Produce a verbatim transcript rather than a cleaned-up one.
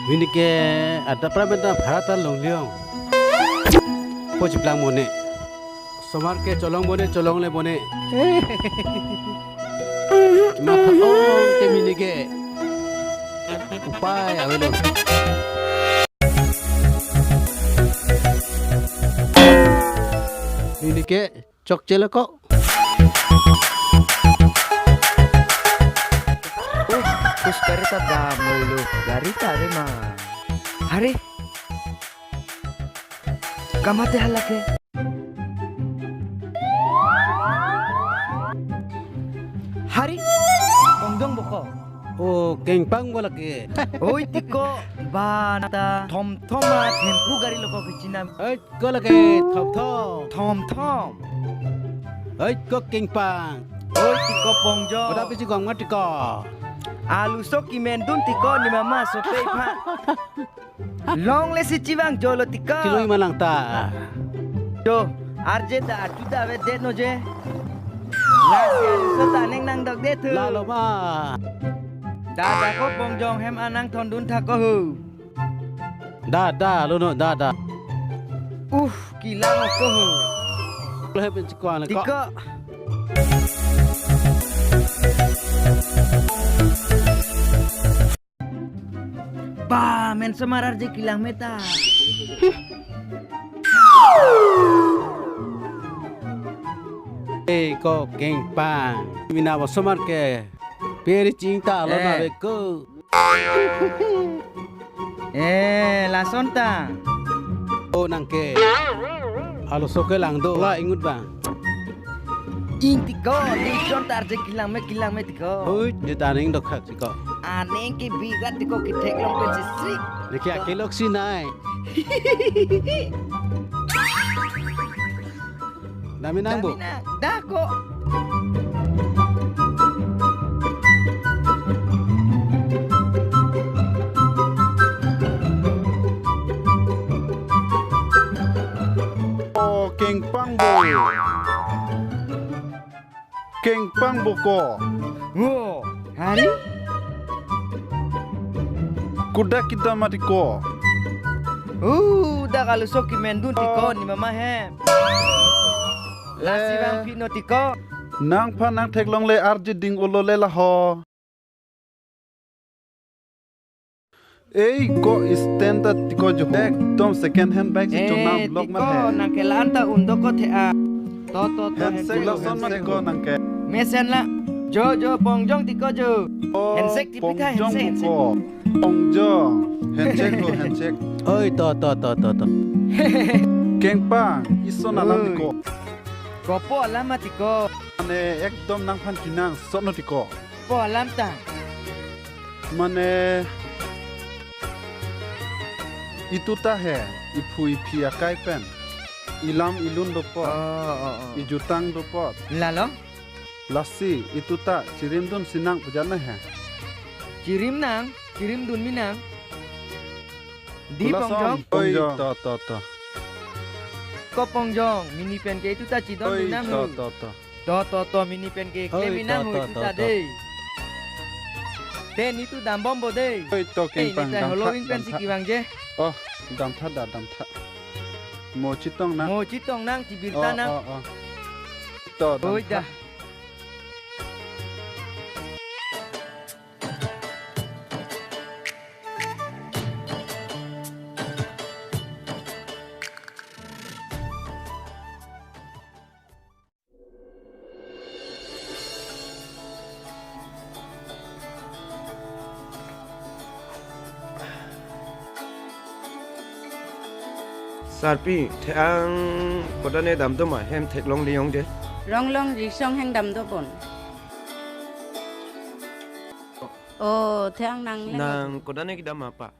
Pini ke adap ra menta bhara ta longle-ong. Po chiplang mone. Osomar ke cholong mone, cholongle mone. Matha-ong ke pini ke. Upai avelo. Pini ke chokche lo ko. Oh, kus gari ta damlo, gari ta ave ma. Hari. Kamatha hala ke. Hari. Pongjong bo ko. Oh, kengpang bo lake. Oi tiko, ba nata thomthom a thempu gari lo ko kechinam. Oi, ko lake thomthom. Thomthom. Oi, ko kengpang. Oi tiko pongjong. Kodak pisi gong ma tiko. Aluso kemendun tiko ni mama sope ipha. Longle si chevangjo lo tiko. Chiloi ma lang ta. Jo, arje ta atu ta avedet no je. Lasi aluso ta aning nangdokdet thu. Lalo ma. Dada ko pongjong hem anang thondun tha ko hu. Dada lo no dada. Uh, kelang ko hu. Lo hem pen chikwan ko. Tiko. Ba, men osomar arje kelang meta. Eh, ko kengpang. Mina osomar ke. Peri ching ta lo na Eh. Be ko. Eh, lason ta. Oh, nang ke. Aluso kelang do la ingut ba. Ing tiko, ing chon ta arje kelang me, kelang me tiko. Oi, je ta aning dokha tiko. Aning ke birat tiko ketheklong pen sisrik. Neke akelok si nai. Dami nang bo. Dami nang. Da ko. Oh, kengpang bo. Kengpang bo ko. Wo, hari? Kodak kedam ma tiko. Uh, dak aluso kemendun tiko ni mama hem. Lasi Eh. Bang pino tiko. Nangphan nangtheklongle arje ding-olo le laho. Ei ko stand ta tiko jo. Ekdom second hand bike si chonam Eh, vlog tiko, man he. Nang ke la-an ta un do ko the a. To, to, to, Handshake handshake, lason man handshake. Tiko nang ke. Mesen la. Jo, jo, pongjong tiko jo. Oh, handshake tipi tha, pongjong handshake, buko. Handshake. Pongjong. Handshake ho, handshake. Oi, to, to, to, to, to. Kengpang, ison alam Oi. Tiko. Kopo alam ma tiko. Mane ekdom nangphan kenangsot no tiko. Po alam ta. Mane itu ta he, iphu iphi akai pen. Ilam ilun dopot. Oh, oh, oh. Ijutang dopot. Lalo? Lasi itu ta chirimdun sinang pujan na he. Chirim nang, chirimdun mi nang. Di Kula pongjong. Son, oi, pongjong. To, to, to. Ko pongjong, mini pen ke itu ta chidon Oi, dunang to, hu. To, to. To, to, to, mini pen ke Oi, klem mi nang to, hu to, itu to, ta to. Dei. Te nitu dambom bo dei. Oi, to, Te kengpang, nitu dam tha, Halloween pen dam si tha. Kevang je. Oh, dam tha da, dam tha. Mo chetong nang. Mo chetong nang, chibirta Oh, nang. Oh, oh. To, dam Oi, tha. Da. Sarpi, the-ang kodan-e damdo ma hem theklongle-ong je? Ronglong Risong heng damdo pon. Oh, the-ang nang le. Nang kodan-e kedam apa?